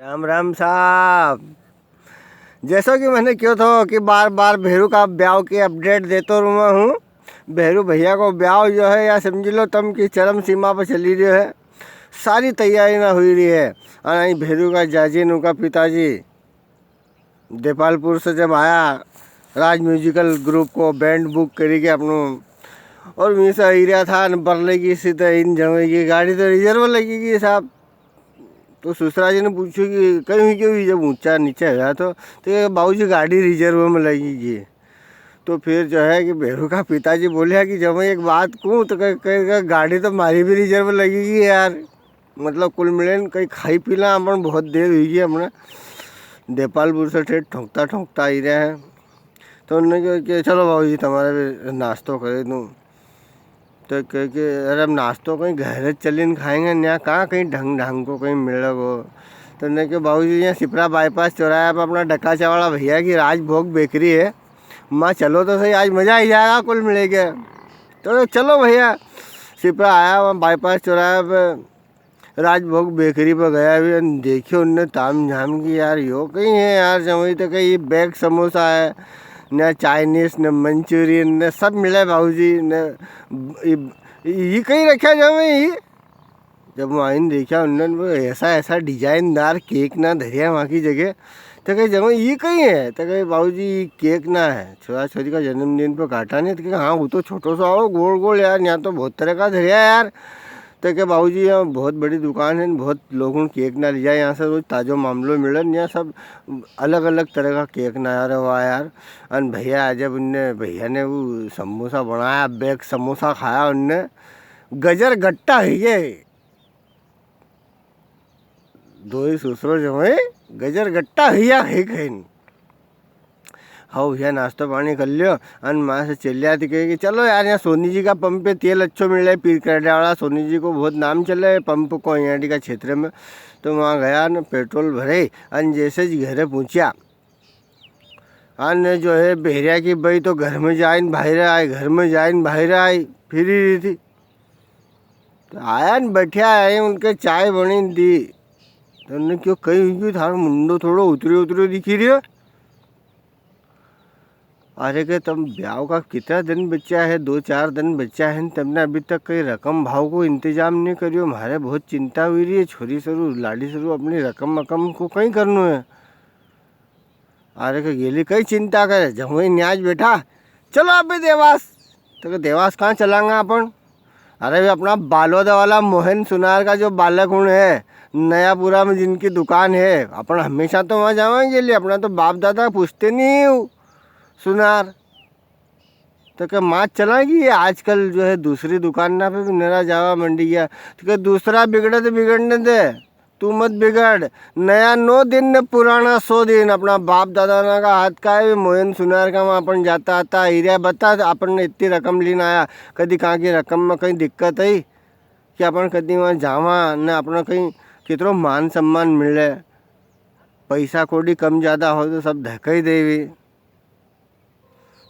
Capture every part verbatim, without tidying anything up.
राम राम साहब। जैसो कि मैंने क्यो थो कि बार बार भेरू का ब्याव की update देतो रहूँगा हूँ। भेरू भैया को ब्याव जो है, या समझी लो तम की चरम सीमा पर चली रह्यो है। सारी तैयारी ना हुई रही है। और आई भेरू का जाजी न उका पिताजी देपालपुर से जब आया, राज musical group को band book करी के अपनो, और वीं से आई रहा था न बरले की सीधे इन जमे की गाड़ी तो reserve लगी गई साहब। तो सुसरा जी ने पूछो कि कहीं हुई क्यों हुई, जब ऊंचा नीचे हुआ तो, तो ये बाबूजी गाड़ी reserve में लगी गई। तो फिर जो है कि भेरू का पिताजी बोले कि जब मैं एक बात कहूँ तो कह, कह, कह, गाड़ी तो मारी भी reserve लगी गई यार। मतलब कुल मिले न कहीं खाई पी ला, अपन बहुत देर हुई गई, अपने देपालपुर से ठेठ ठोंकता ठोंकता आई रहे हैं। तो उनने कहा कि चलो बाबूजी, तुम्हारा भी नाश्तो करे दूँ। तो कह के, "अरे, हम नाश्तो कहीं घर चलीन खाएंगे, न्या कहाँ कहीं ढंग ढंग को कहीं मिलेगो?" तो उनने कहा, "बाबूजी, यहाँ सिपरा बाईपास चौराहे पर अपना डकाचा वाला भैया की राजभोग बेकरी है, वहाँ चलो तो सही, आज मजा आई जाएगा कुल मिले के।" तो चलो भैया, सिपरा आया, वहाँ बाईपास चौराहे पे राजभोग बेकरी पर गया भी, अन देखियो उनने ताम झाम की, यार, यो कहीं है यार, जमाई तो कहीं ये bag समोसा है, न Chinese, न Manchurian, न सब मिले बाबूजी, न ये, ये कहीं रखा जमाई। जब वहाँ आइन देखा उनने, वो ऐसा, ऐसा डिजाइनदार cake ना धरिया वहाँ की जगह। तो कहे, "जमाई, ये कहीं है?" तो कहे, "बाबूजी, ये cake ना है, छोरा छोरी का जन्मदिन पे काटा नहीं।" तो कहे, "हाँ, वो तो छोटो सा हो, गोल गोल यार, यहाँ तो बहुत तरह का धरिया यार।" तो कहे, "बाबूजी, यहाँ बहुत बड़ी दुकान है, बहुत लोग cake ना ले जाए, यहाँ से रोज ताजो मामलो मिले, यहाँ सब अलग अलग तरह का cake ना यार, वाह यार।" अन भैया, जब उनने, भैया ने वो समोसा बनाया, bag समोसा खाया उनने, गजर गट्टा हुई गए। दोई सुसरो जमाई गजर गट्टा हुई गया है कहीं। हाँ भैया, नाश्तो पानी कर लियो। अन माँ से चेल्या थी कहे कि चलो यार, यहाँ सोनी जी का पंप पे तेल अच्छो मिले, पीर करने वाला सोनी जी को बहुत नाम चले है पंप को यहाँ का क्षेत्र में। तो वहाँ गया न, पेट्रोल भरे, अन जैसे जी घरे पहुँचा, अन जो है भेरिया की बई तो घर में जाइन बाहर आई, घर में जाइन बाहर आई, फिरी रही थी। तो आया न बैठा है, उनके चाय बनी दी। तो उनने क्यों कही हुई, क्यों थारो मुंडो थोड़ो उतरियो उतरियो दिखी रह्यो? अरे के तम ब्याव का कितना दिन बचा है, दो चार दिन बचा है, तमने अभी तक कई रकम भाव को इंतजाम नहीं करियो। म्हारे बहुत चिंता हुई रही है, छोरी सरू, लाड़ी सरू, अपनी रकम मकम को कई करनो है। अरे के गेली कई चिंता करे, जमुई न्याज बैठा, चलो अबे देवास। तो के देवास कहाँ चलांगा अपन? अरे वे अपना बालोदा वाला मोहन सुनार का जो बालक हुण है, नयापुरा में जिनकी दुकान है, अपन हमेशा तो वहाँ जावांगे लिए, अपना तो बाप दादा पूछते नहीं हो सुनार। तो के माँ चलांगी, ये आजकल जो है दूसरी दुकान ना पे भी नरा जावा मंडी गया। तो के दूसरा बिगड़े तो बिगड़ने दे, तू मत बिगड़। नया नौ दिन ने पुराना सौ दिन। अपना बाप दादा ना का हाथ का है, मोहन सुनार का वहाँ अपन जाता आता हीरा बता, अपन ने इतनी रकम लेना आया, कदी कहाँ की रकम में कहीं दिक्कत है कि अपन कदी वहाँ जावा ने अपना कहीं कितरो मान सम्मान मिले, पैसा कौड़ी कम ज्यादा हो तो सब धक्का ही देवी।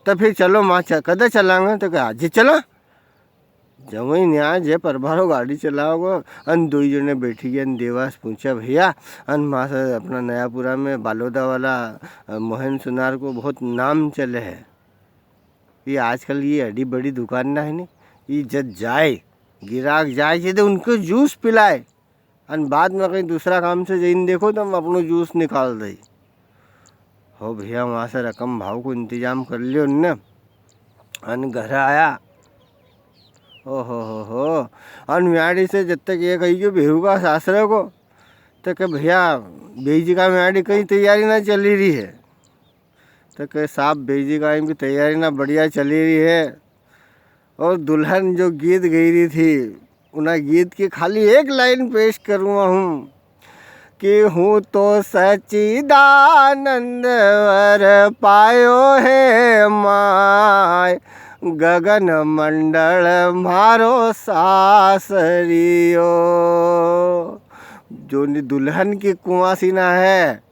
तो फिर चलो माँ च-, कदे चलांगे? तो कहे, "आज ही चला।" जमुई न्याज है, परभारो गाड़ी चलाओगो। अन दो ही जने बैठी गए, अन देवास पहुँचा भैया। अन माँ से अपना नयापुरा में बालोदा वाला, अ, मोहन सुनार को बहुत नाम चले है। ये आजकल ये अड़ी बड़ी दुकान ना है नी, ये जद जाए, गिराक जाए, सीधे उनको जूस पिलाए। अन बाद में कहीं दूसरा काम से जईन देखो तो हम अपनो जूस निकाल दई। हो भैया, वहाँ से रकम भाव को इंतजाम कर लियो उनने। अन घर आया। ओ हो हो हो। अन म्याड़ी से जब तक ये कही गयो भेरू का सासरे को, तो के, "भैया, बेई जी का म्याड़ी कहीं तैयारी ना चली रही है?" तो के, "साहब, बेई जी का इनकी तैयारी ना बढ़िया चली रही है।" और दुल्हन जो गीत गई रही थी, उना गीत की खाली एक लाइन पेश करूँगा हूँ कि हूँ तो सच्चिदानंद वर पायो है माय, गगन मंडल म्हारो सासरियो। जो नी दुल्हन की कुंवासी ना है,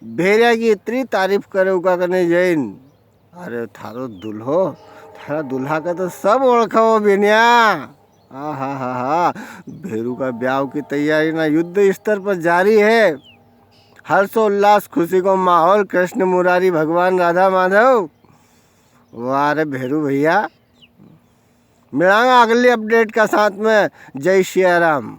भेरिया की इतनी तारीफ करे उका कने जईन, "अरे थारो दुल्हो, थारा दुल्हा का तो सब ओळखावो बेनिया।" आहा हा हा, भेरू का ब्याव की तैयारी ना युद्ध स्तर पर जारी है। हर्षोल्लास, खुशी को माहौल, कृष्ण मुरारी, भगवान राधा माधव। वाह रे भेरू भैया, मिलांगा अगली अपडेट का साथ में। जय सिया राम।